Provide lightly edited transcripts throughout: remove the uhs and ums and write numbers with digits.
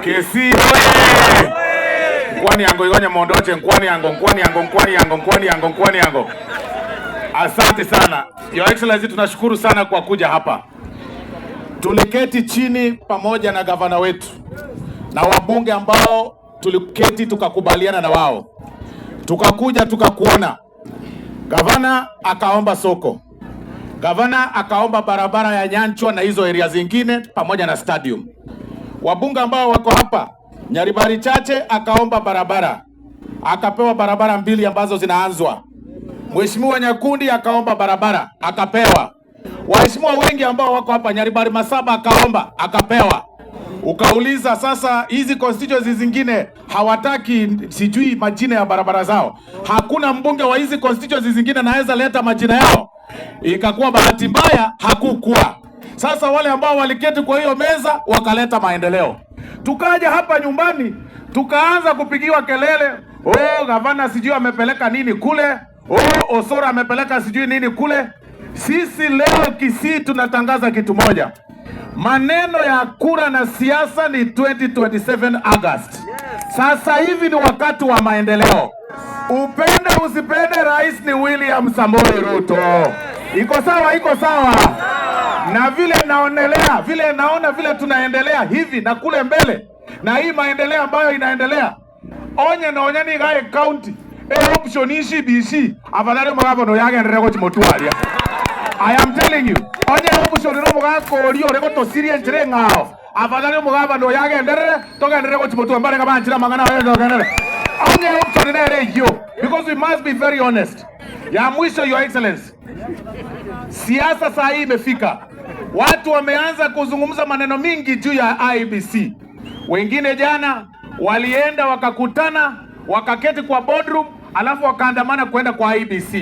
Kisii oye! Nkwani yango igonya mondoche, nkwani yango, nkwani yango, nkwani yango, nkwani yango, nkwani yango. Asante sana. Your Excellency, tunashukuru sana kwa kuja hapa. Tuliketi chini pamoja na gavana wetu na wabunge ambao tuliketi tukakubaliana na wao, tukakuja tukakuona. Gavana akaomba soko, gavana akaomba barabara ya Nyanchwa na hizo area zingine pamoja na stadium. Wabunge ambao wako hapa, Nyaribari Chache akaomba barabara, akapewa barabara mbili ambazo zinaanzwa. Mheshimiwa Nyakundi akaomba barabara, akapewa. Waheshimiwa wengi ambao wako hapa, Nyaribari Masaba akaomba, akapewa. Ukauliza sasa, hizi constituencies zingine hawataki sijui majina ya barabara zao. Hakuna mbunge wa hizi constituencies zingine anaweza leta majina yao. Ikakuwa bahati mbaya, hakukuwa. Sasa wale ambao waliketi kwa hiyo meza wakaleta maendeleo. Tukaja hapa nyumbani tukaanza kupigiwa kelele, oh, gavana sijui amepeleka nini kule, oh, Osoro amepeleka sijui nini kule. Sisi leo Kisii tunatangaza kitu moja, maneno ya kura na siasa ni 2027 August. Sasa hivi ni wakati wa maendeleo. Upende usipende, rais ni William Samoei Ruto. Iko sawa? Iko sawa? Na vile naonelea, vile naona vile tunaendelea hivi na kule mbele, na hii maendeleo ambayo inaendelea, onye nonya nigae county e option ici BC afadhali mugavono yagenderere gochimotwaria. I am telling you, onye option no mugakorio ore gotosirie nchire ng'ao, afadhali mugavano yagenderere togenderere gochimotua mbare gabanchira mang'ana ayo togenderere onye option nere iyo, because we must be very honest. Ya mwisho, Your Excellency, siasa saa hii imefika, watu wameanza kuzungumza maneno mingi juu ya IEBC. Wengine jana walienda wakakutana wakaketi kwa boardroom, alafu wakaandamana kwenda kwa IEBC.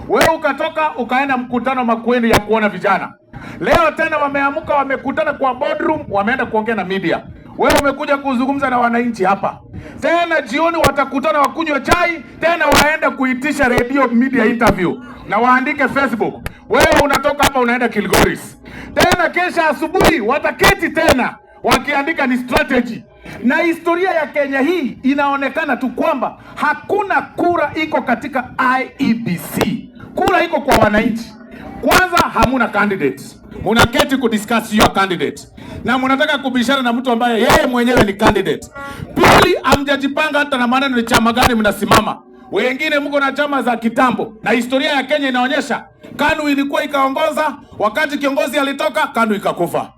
Wewe ukatoka ukaenda mkutano Makueni ya kuona vijana. Leo tena wameamuka wamekutana kwa boardroom, wameenda kuongea na media. Wewe umekuja kuzungumza na wananchi hapa. Tena jioni watakutana wakunywa chai, tena waende kuitisha radio media interview na waandike Facebook. Wewe unatoka hapa unaenda Kilgoris. Tena kesha asubuhi wataketi tena wakiandika ni strategy. Na historia ya Kenya hii inaonekana tu kwamba hakuna kura iko katika IEBC. Kura iko kwa wananchi. Kwanza hamuna candidate, munaketi kudiscuss your candidate na munataka kubishana na mtu ambaye yeye mwenyewe ni candidate. Pili, hamjajipanga hata na maneno ni chama gani mnasimama. Wengine mko na chama za kitambo, na historia ya Kenya inaonyesha KANU ilikuwa ikaongoza, wakati kiongozi alitoka KANU ikakufa.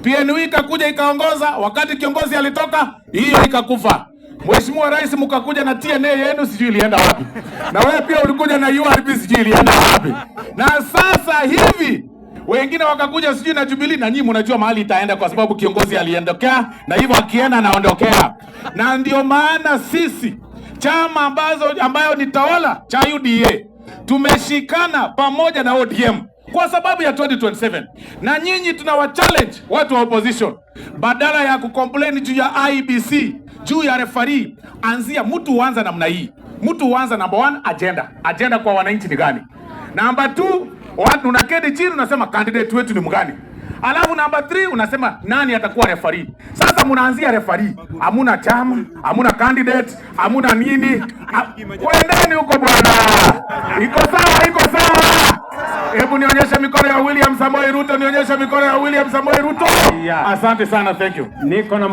PNU ikakuja ikaongoza, wakati kiongozi alitoka hiyo ikakufa. Mheshimiwa Rais, mkakuja na TNA yenu sijui ilienda wapi, na wewe pia ulikuja na URP sijui ilienda wapi, na sasa hivi wengine wakakuja sijui na Jubilee, na nyinyi mnajua mahali itaenda, kwa sababu kiongozi aliendokea, na hivyo akienda anaondokea. Na ndio maana sisi chama ambayo ni tawala cha UDA tumeshikana pamoja na ODM kwa sababu ya 2027 na nyinyi tunawa challenge watu wa opposition, badala ya kucomplain juu ya IEBC, juu ya referee, anzia mtu huanza namna hii. Mtu huanza number one, agenda. Agenda kwa wananchi ni gani? Number two, watu unaketi chini unasema candidate wetu ni mgani? Alafu number 3 unasema nani atakuwa referee. Sasa mnaanzia referee, hamuna chama, hamuna candidate, hamuna nini. Kwendeni huko bwana. Iko sawa, iko sawa. Hebu nionyeshe mikono ya William Samoei Ruto, nionyeshe mikono ya William Samoei Ruto. Yeah. Asante sana, thank you. Niko na